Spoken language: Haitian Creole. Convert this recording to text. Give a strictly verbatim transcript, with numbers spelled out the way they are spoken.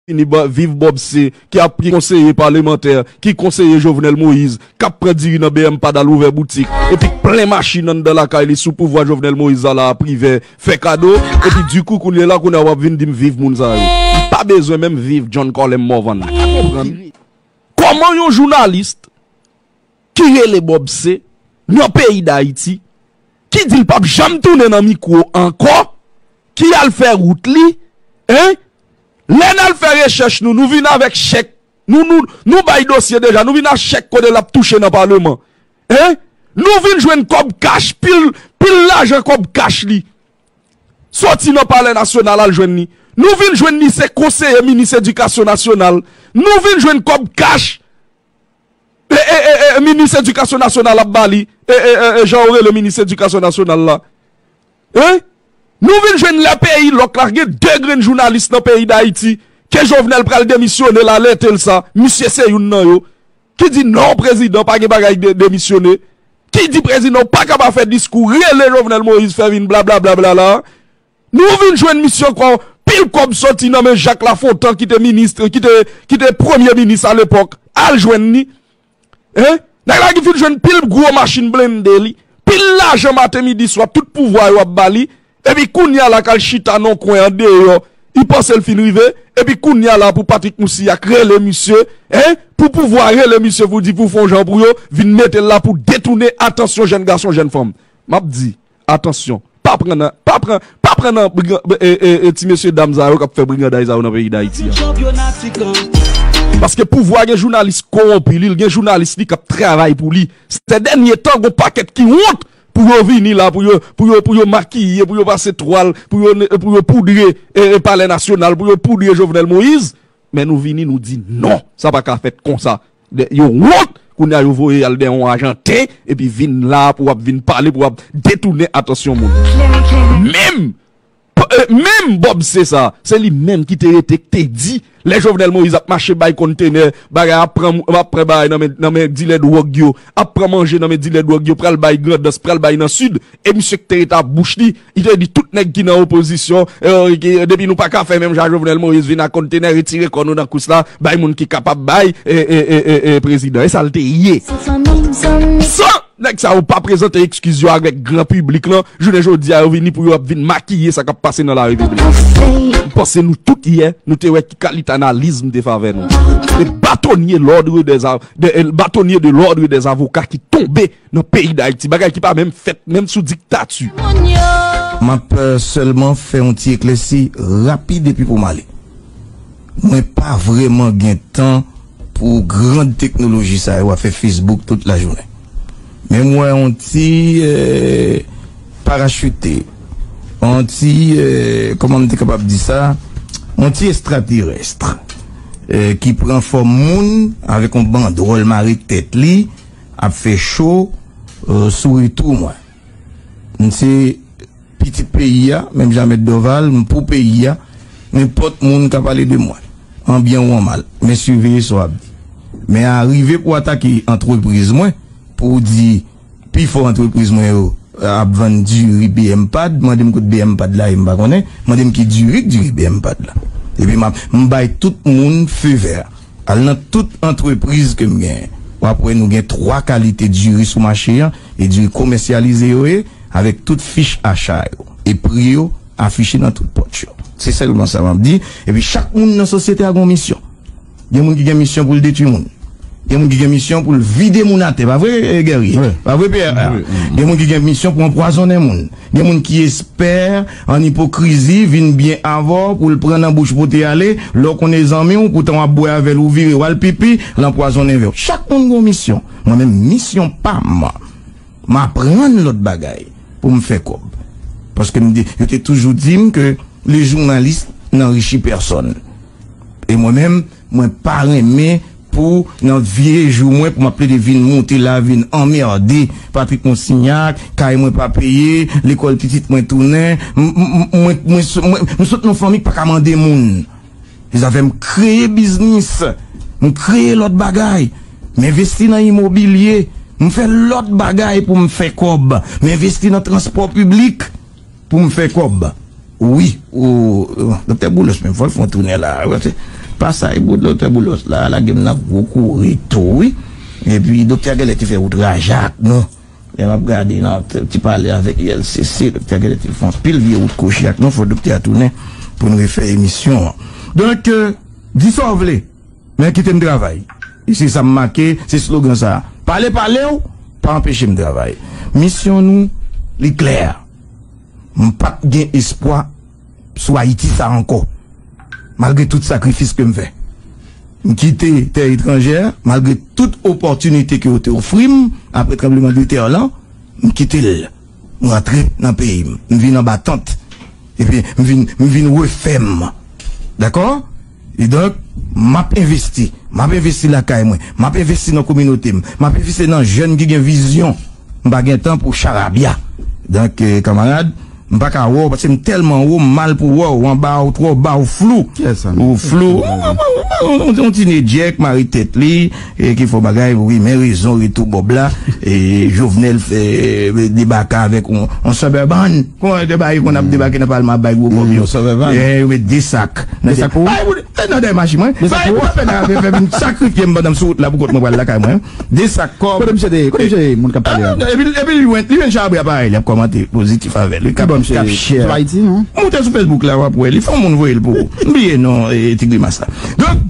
vini ba- viv Bob C, ki ap ki konseye palemantè, ki konseye Jovenel Moïse, k ap pran diri nan B M Pad al ouvè boutik, epi k plen machin anndan lakay li sou pouvwa Jovenel Moïse la, la Privè fè kado, epi dikou kounye la, kounye a w ap vin di m viv moun sa yo. M pa bezwen menm viv John Colem Morvan. Kòman yon jounalis ki rele Bob C nan peyi Dayiti, ki di l p ap janm tounen nan mikwo ankò, ki al fè wout li, en? Lè n al fè rechèch nou, nou vin avèk chèk, nou, nou, nou bay dosye deja, nou vin ak chèk kote l ap touche nan paleman, en? Nou vin jwenn kòb kach, pil, pil lajan kòb kach li soti nan Palè Nasyonal al jwenn li. Nou vin jwenn li se konseye minis edikasyon nasyonal. Nou vin jwenn kòb kach e, e, e, e, minis edikasyon nasyonal ap ba li. E, e, e, e, jan yo rele minis edikasyon nasyonal la. En? Nou vin jwenn lè peyi lòk la, gen de grenn jounalis nan peyi Dayiti, ke Jovenel pral demisyone l, alète l sa, misye se youn nan yo, ki di non, prezidan, pa gen bagay de, demisyone, ki di prezidan ou pa ka pa fè diskou, rele Jovenel Moïse, fè vin blablabla la. Nou vin jwenn misye ankò, pil kòb soti nan men Jak Lafontan ki te minis, ki te, ki te premye minis alepòk, al jwenn li. En? Nèg la ki fin jwenn pil gwo machin blende li, pil lajan maten midi swa, tout pouvwa yo ap ba li, epi kounye a la k al chita nan kwen andeyò, li panse l fin rive, epi kounye a la pou Patrick Moussignac rele misye, en? Pou pouvwa rele misye pou di pou fè yon jan pou yo vin mete l la pou detounen atansyon jèn gason, jèn fanm. M ap di, atansyon, pa pran nan, pa pran, pa pran nan brigan- e, e, e, ti mesye dam sa yo k ap fè briganday sa yo nan peyi Dayiti a. Paske pouvwa gen jounalis kowonpi li, l gen jounalis li k ap travay pou li. Sè dènye tan, gon pakèt ki wont pou yo vini la, pou yo, pou yo, pou yo makiye, pou yo pase twal, pou yo, ne- pou yo poudre e, e, Palè Nasyonal, pou yo poudre Jovenel Moïse. Men nou vini, nou di non, sa pa ka fèt konsa. De- Yo wont, kounye a yo voye al dèyè yon Ajanten, epi vin la pou w ap vin pale, pou w ap detounen atansyon moun. Menm, p- e, menm Bob C sa, se li menm ki te rete, ki te di, lè Jovenel Moïse ap mache bay kontenè, bagay ap pran, ap pran bagay nan men, nan men dilè dwòg yo, ap pran manje nan men dilè dwòg yo, pral bay Grandans, pral bay nan Sid, e misye ki te rete ak bouch li, li te di tout nèg ki nan opozisyon, e, ki- depi nou pa ka fè menm jan Jovenel Moïse vin ak kontenè, retire kò nou nan kous la, bay moun ki kapab bay, e, e, e, e, e, prezidan. E sa l te ye. San nèg sa yo pa prezante eskiz yo avèk gran piblik lan, jounen jodi a yo vini pou yo ap vin makiye sa k ap pase nan larepiblik. M panse nou tout yè, nou te wè ki kalite analiz m te fè avè nou. Le bâtonnier l'ordre des av- de, le bâtonnier de l'ordre des avocats ki tonbe nan peyi Dayiti, bagay ki pa menm fèt, menm sou diktati. M ap, euh, sèlman fè yon ti eklèsi rapid epi pou m ale. Mwen pa vrèman gen tan pou grand teknoloji sa yo ap fè Facebook tout lajounen. Men m wè yon ti, euh, parachite, yon ti, euh, kòman m te kapab di sa, yon ti estraterès, euh, ki pran fòm moun avèk yon bandwòl mare tèt li, ap fè cho, euh, sou retou mwen. M se pitit peyi a, menm jan Mèt Dorval, m pou peyi a, nenpòt moun ka pale de mwen, an byen ou an mal, men siveye sa w ap di. Men a rive pou atake antrepriz mwen, pou w di pifò antrepriz mwen yo ap vann diri B M Pad, mande m kote B M Pad la ye, m pa konnen, mande m ki diri k diri B M Pad la. Epi m ap, m bay tout moun fe vè. Al nan tout antrepriz ke m genyen, w ap wè nou gen twa kalite diri sou mache an, e diri komèsyalize yo ye, avèk tout fich acha yo, e pri yo afiche nan tout pòt yo. Se sèlman sa m ap di. Epi chak moun nan sosyete a gen yon misyon. Gen moun ki gen misyon pou l detwi moun. Gen moun ki gen misyon pou l vide moun atè. Pa vre, eh, Guerrier? Wi. Pa vre, Pierre? Wi, wi. Gen moun ki gen misyon pou anpwazonnen moun. Gen moun ki espè, an ipokrizi, vin byen avè w pou l pran nan bouch pote ale. Lè w konnen zanmi w, poutan w ap bwè avè l, ou vire w al pipi, l anpwazonnen vè w. Chak moun gen yon misyon. Mwen menm, misyon pa m, m aprann lòt bagay pou m fè kòb. Paske m te, yo te toujou di m ke le journaliste n'enrichit personne. E mwen menm, mwen pa renmen pou nan vye jou mwen, pou m ap plede vin monte la, vin anmède Patrick Monsignac, kay mwen pa peye, lekòl pitit mwen tounen, m, m, m, mwen, mwen, mwen, mwen sot nan fanmi k pa ka mande moun. Se sa fè m kreye biznis, m kreye lòt bagay, m envesti nan imobilye, m fè lòt bagay pou m fè kòb, m envesti nan transpò piblik pou m fè kòb. Wi, o, Doktè Boulos, men fò l fè yon tounen la. Wi, se Pasaj Boulòs, doktè Boulòs la, lage m nan gwo kouri tou, wi. Epi, doktè a genlè te fè wout raja ak nou. Lè m ap gade nan ti pale avèk U L C C, doktè a genlè te fè anpil vye wout kwochi ak nou, fò doktè a tounen pou n refè emisyon an. Donk, euh, di sa w vle, men kite m travay. E se sa m make, se slogan sa a. Pale, pale w, pa anpeche m travay. Misyon nou, li klè. M p ap gen espwa sou Ayiti sa ankò. Malgre tout sakrifis ke m fè. M kite tè etranjè, malgre tout opòtinite ke yo te ofri m apre tranblemanntè lan, m kite l. M rantre nan peyi m. M vin anba tant. Epi m vin, m vin refè m. Dakò? E donk, m ap envesti. M ap envesti lakay mwen. M ap envesti nan kominote m. M ap envesti nan jèn ki gen vizyon. M pa gen tan pou charabya. Donk, eh, kanmarad, m pa ka wè w paske m tèlman wo, m mal pou wè w. Anba a, ou twò ba, ou flou. Ou flou. Yon ti nedjèk mare tèt li, e ki fè bagay, wi, men rezon, retou Bòb la. E Jovenel fè, eh, debake avèk yon, yon Suburban. Kòman te bay konn ap debake nan palman ap bay gwo kòb yo? Yo met de sak. De sak pou ou? Bay pou, eh, nan dèyè machin mwen. Bay pou fè nan fè vin sakrifye m pandan m sou wout la pou kont mwen pral lakay mwen. De sak kòb. Kote misye te ye? Kote misye te ye? Moun k ap pale a. Epi, epi li jwenn, li jwenn Chabri a parèy, li ap kòmante pozitif avè li. K ap, k ap share. Sou Ayiti, non? Moute sou Facebook la, w ap wè. Li fè yon moun voye l pou ou. M bliye non, eh, ti grimas la. Donk,